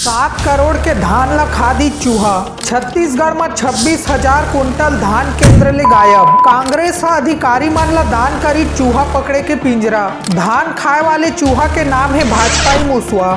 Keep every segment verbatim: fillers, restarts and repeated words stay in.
सात करोड़ के धान ल खा दी चूहा। छत्तीसगढ़ म छब्बीस हजार कुंटल धान केंद्र ले गायब। कांग्रेस ह अधिकारी मन ल दान करी चूहा पकड़े के पिंजरा। धान खाए वाले चूहा के नाम हे भाजपाई मुसवा।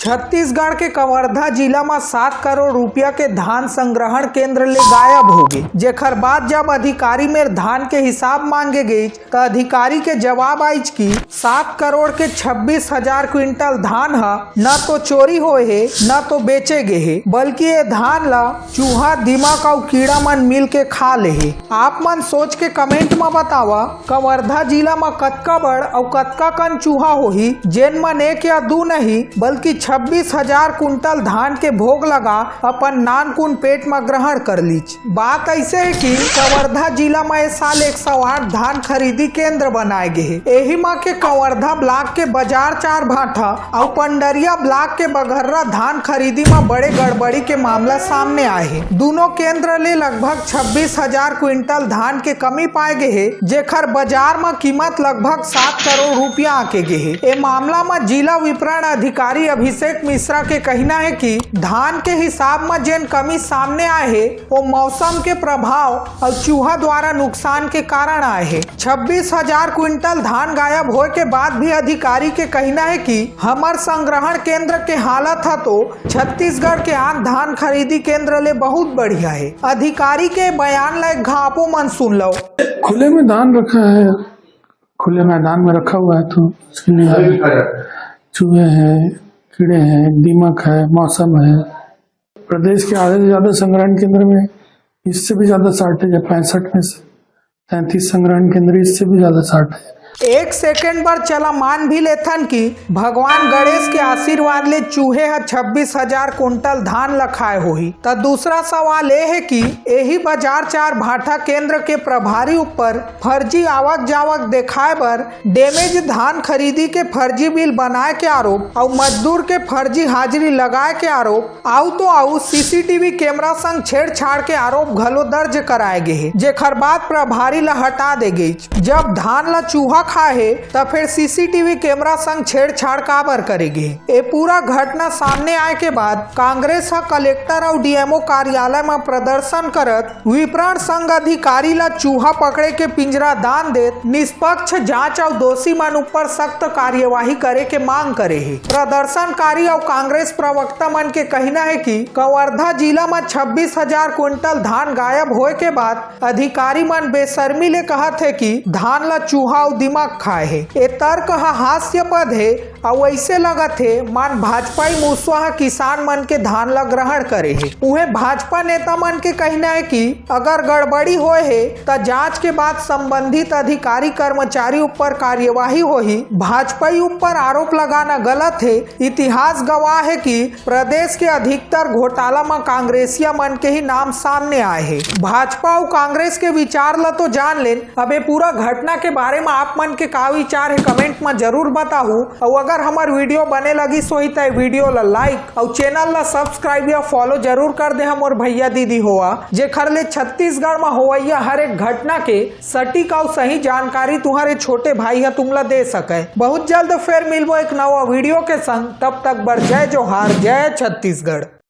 छत्तीसगढ़ के कवर्धा जिला म सात करोड़ रुपया के धान संग्रहण केंद्र ले गायब होगे, जेखर बाद जब अधिकारी मेर धान के हिसाब मांगे गइच, त अधिकारी के जवाब आइच कि सात करोड़ के छब्बीस हजार क्विंटल धान ह न तो चोरी होए हे, न तो बेचे गे हे, बल्कि ये धान ल चूहा, दीमक अउ कीड़ा मन मिल के खा ले हे। आप मन सोच के कमेंट म बतावा, कवर्धा जिला म कतका बड़ अउ कतका कन चूहा होही, जेन मन एक या दू नहीं, बल्कि छब्बीस हजार कुंटल धान के भोग लगा अपन नानकुन पेट म ग्रहण कर लीच। बात अइसे हे कि कवर्धा जिला म ए साल एक सौ आठ धान खरीदी केंद्र बनाए गे हे। एही म के कवर्धा ब्लॉक के बाजार चार भाठा अउ पंडरिया ब्लॉक के बघर्रा धान खरीदी म बड़े गड़बड़ी के मामला सामने आए हे। दूनों केंद्र ले लगभग छब्बीस हजार क्विंटल धान के कमी पाए गे हे, जेखर बाजार म कीमत लगभग सात करोड़ रुपया आके गे हे। ए मामला म जिला विपणन अधिकारी अभिषेक मिश्रा के कहिना हे कि धान के हिसाब म जेन कमी सामने आए हे, वो मौसम के प्रभाव अउ चूहा द्वारा नुकसान के कारण आए हे। छब्बीस हजार क्विंटल धान गायब होए के बाद भी अधिकारी के कहिना हे कि हमर संग्रहण केंद्र के हालत ह तो छत्तीसगढ़ के आन धान खरीदी केंद्र ले बहुत बढ़िया हे। अधिकारी के बयान ला एक घापो मन सुन लो। खुले में धान रखा है, खुले मैदान में रखा हुआ है, तो उसके लिए चूहे हैं, कीड़े हैं, दीमक है, मौसम है। प्रदेश के आधे से ज्यादा संग्रहण केंद्र में इससे भी ज्यादा शॉर्टेज है, पैंसठ में से तैंतीस संग्रहण केंद्र, इससे भी ज्यादा शॉर्टेज है। एक सेकंड बर चला मान भी लेथन कि भगवान गणेश के आशीर्वाद ले चूहे ह छब्बीस हजार कुंटल धान ल खाए होही, त दूसरा सवाल ए हे कि एही बाजार चार भाठा केंद्र के प्रभारी ऊपर फर्जी आवक जावक देखाए बर डैमेज धान खरीदी के फर्जी बिल बनाए के आरोप अउ मजदूर के फर्जी हाजिरी लगाए के आरोप, आउ तो आउ सीसीटीवी कैमरा संग छेड़छाड़ के आरोप घलो दर्ज कराए गे हे, जेखर बाद प्रभारी ल हटा दे गइच। जब धान ल चूहा खाए हे, त फेर सीसीटीवी कैमरा संग छेड़छाड़ काबर करे गे हे? ए पूरा घटना सामने आए के बाद कांग्रेस ह कलेक्टर अउ डीएमओ कार्यालय म प्रदर्शन करत विपणन संघ अधिकारी ल चूहा पकड़े के पिंजरा दान देत निष्पक्ष जांच अउ दोषी मन ऊपर सख्त कार्यवाही करे के मांग करे हे। प्रदर्शनकारी अउ कांग्रेस प्रवक्ता मन के कहिना हे कि कवर्धा जिला म छब्बीस हजार क्विंटल धान गायब होए के बाद अधिकारी मन बेशर्मी ले कहत हे कि धान ल चूहा अउ दीमक खाए हे। ए तर्क ह हास्यास्पद हे। अउ अइसे लगत हे, मान भाजपाई मुसवा ह किसान मन के धान ल ग्रहण करे हे। उहें भाजपा नेता मन के कहिना हे कि अगर गड़बड़ी होए हे, त जांच के बाद संबंधित अधिकारी कर्मचारी ऊपर कार्यवाही होही। भाजपाई ऊपर आरोप लगाना गलत हे। इतिहास गवाह हे कि प्रदेश के अधिकतर घोटाला म कांग्रेसिया मन के ही नाम सामने आए हे। भाजपा अउ कांग्रेस के विचार ल तो जान लेन, अब ए पूरा घटना के बारे म आप मन के का विचार हे, कमेंट म जरूर बताहू। अउ अगर हमर वीडियो बने लगिस होही, त ए वीडियो ल लाइक अउ चैनल ल सब्सक्राइब या फॉलो जरूर कर दे, हमर भैया दीदी होवा, जेखर ले छत्तीसगढ़ म होवइया हर एक घटना के सटीक अउ सही जानकारी तुहर ए छोटे भाई ह तुमला दे सकय। बहुत जल्द फेर मिलबो एक नवा वीडियो के संग, तब तक बर जय जोहार, जय छत्तीसगढ़।